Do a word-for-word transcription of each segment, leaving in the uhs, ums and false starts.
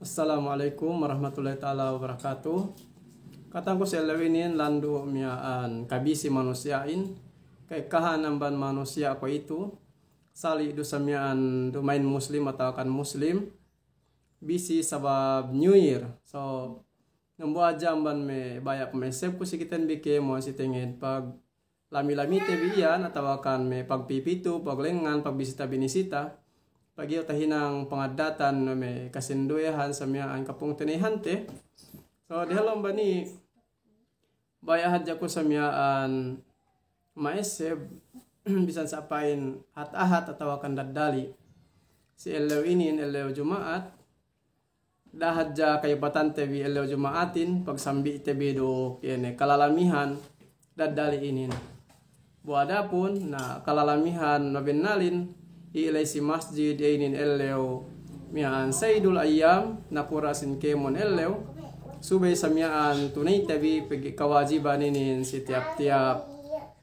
Assalamu alaikum warahmatullahi ta'ala wabarakatuh. Katangku si ellew inin landu' miya'an kabisi manusiya'in, ka'ekkahan amban manusiya' kuwe'itu, sali' du sa miya'an duma'in Muslim atawakan Muslim, bisi sabab New Year. So, dambuwa' hadja amban me' baya' pama'essebku si kiten bi kēmon si tenged paglami-lamite bi iyan, atawakan me' pagpipitu, paglengngan, pagbisita-binisita, pegge' tahinang pangaddatan me' kasinduwehan sa miya'an kapungtina'ihante. So, dehellu amban i', baya' hadja ku sa miya'an ma'esseb, bisan sa pa'in hat-ahat atawakan daddali'. Si ellew inin, ellew Juma'at, da'a hadja kayupatante bi ellew Juma'atin, pagsambi'te bi duk iye ne kalalamihan daddali' inin. Bu adapun, na kalalamihan mabennalin, iye la'i si masjid, iye inin ellew miya'an sayyidul ayyam, nakura' sin kēmon ellew, subey sa miya'an tuneyte bi pegge' kawajiban inin si tiyap-tiyap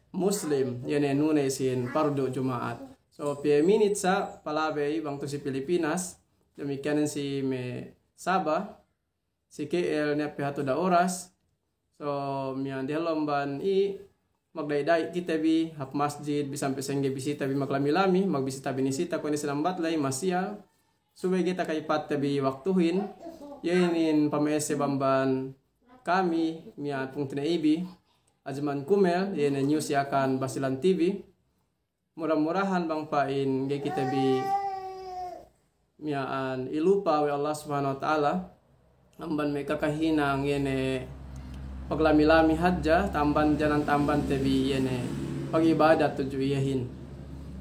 Muslim, iye ne nuney sin pardu' Juma'at. So, piye minit sa palabey bang tu si Pilipinas, damikkiyan si me' Sabah, si K L niya' pe hatu da oras. So, miya'an dehellu amban i', magda'i-da'i kite bi hap masjid, bisan pe sa'ingge bisita bi maglami-lami, magbisita-binisita, kuwe' ne sinambat la'i masiya. Subey ga'i takayupatte bi waktuhin, iye inin pama'esseb amban kami, miya'an pungtina'i bi, Ajman Kumel, iye ne News Yakan Basilan T V. Mura-murahan bang pa'in ga'i kite bi miya'an ilupa we' Allah Subhanahu wa Ta'ala, amban me' kakahinang iye ne paglami-lami hadja, ta'amban janan ta'ambante bi iye ne pag'ibadat tudju iyehin.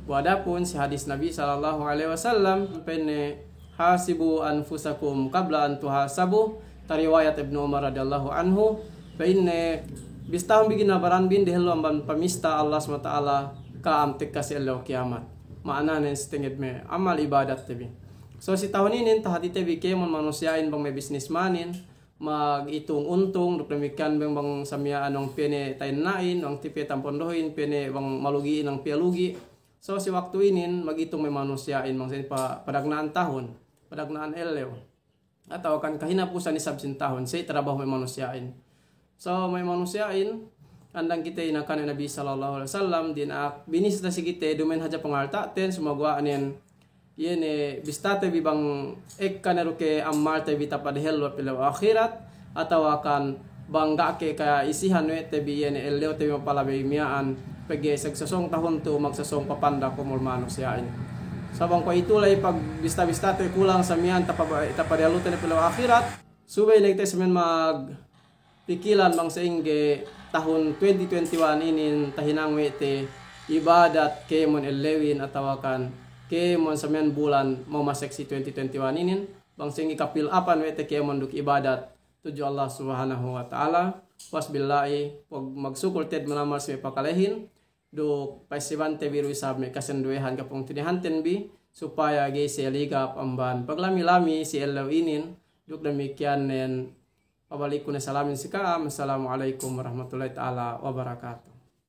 Bu adapun si hadis Nabi sallallahu alaihi wasallam, pa'inne, "Hasibu anfusakum qabla an tuhasabu," tariwayat Ibnu Umar radiyallahu anhu, pa'inne, bistahun bi ginabaranbin dehellu amban pamista Allah Subhanahu wa Ta'ala ka'am tekka si ellew kiyamat. Ma'ananen si tenged me' amal ibadatte bi. So, si tahun inin, tahatite bi kēmon manusiya'in bang me' bisnismanin, magitung untung, duk damikkiyan bang, bang sa miya'an bang piye ne ta'enna'in, bang tipe tampondohin, piye ne bang malugi'in, bang piye lugi'. So, si waktu inin, magitung me' manusiya'in bang sa inin pa-, padagna'an tahun, padagna'an ellew, atawakan kahinapusan isab sin tahun, sa'i tarabahu me' manusiya'in. So, me' manusiya'in, andang kite inakahan Nabi sallallahu alaihi wasallam, dina'ak binisita si kite, duma'in hadja pangalta'ten, sumaguwa'nen, iye ne, bistate bi bang ekka ne du ke amalte bi tapadehellu hap ellew ahirat, atawakan bang ga' ke ka'isihan we' te bi iye ne ellewte bi mapalabey miya'an, pegge' seg-, sasōng tahun tu magsasōng papandak umul manusiya'in. Sa' bang kuwe'itu la'i pagbista-bistate kulang sa miya'an tapa-, tapadehellute ne hap ellew ahirat, subey ne kite sa miya'an magpikilan bang sa'ingge tahun twenty twenty-one inin tahinang we' te ibadat kēmon ellewin atawakan kēmon sa miya'an bulan mamasek si twenty twenty-one inin, bang sa'ingge kapilapan we' te kēmon duk ibadat tudju Allah Subhanahu wa Ta'ala. Puwas bi la'i, pag-, magsukul te'ed manamal si me' pakalehin, duk pa'essebante bi du isab me' kasinduwehan kapungtina'ihanten bi, supaya ga'i siye ligap amban paglami-lami si ellew inin, duk damikkiyanen pabalikku ne salamin si ka'am. Assalamu alaikum warahmatullahi ta'ala wabarakatuh.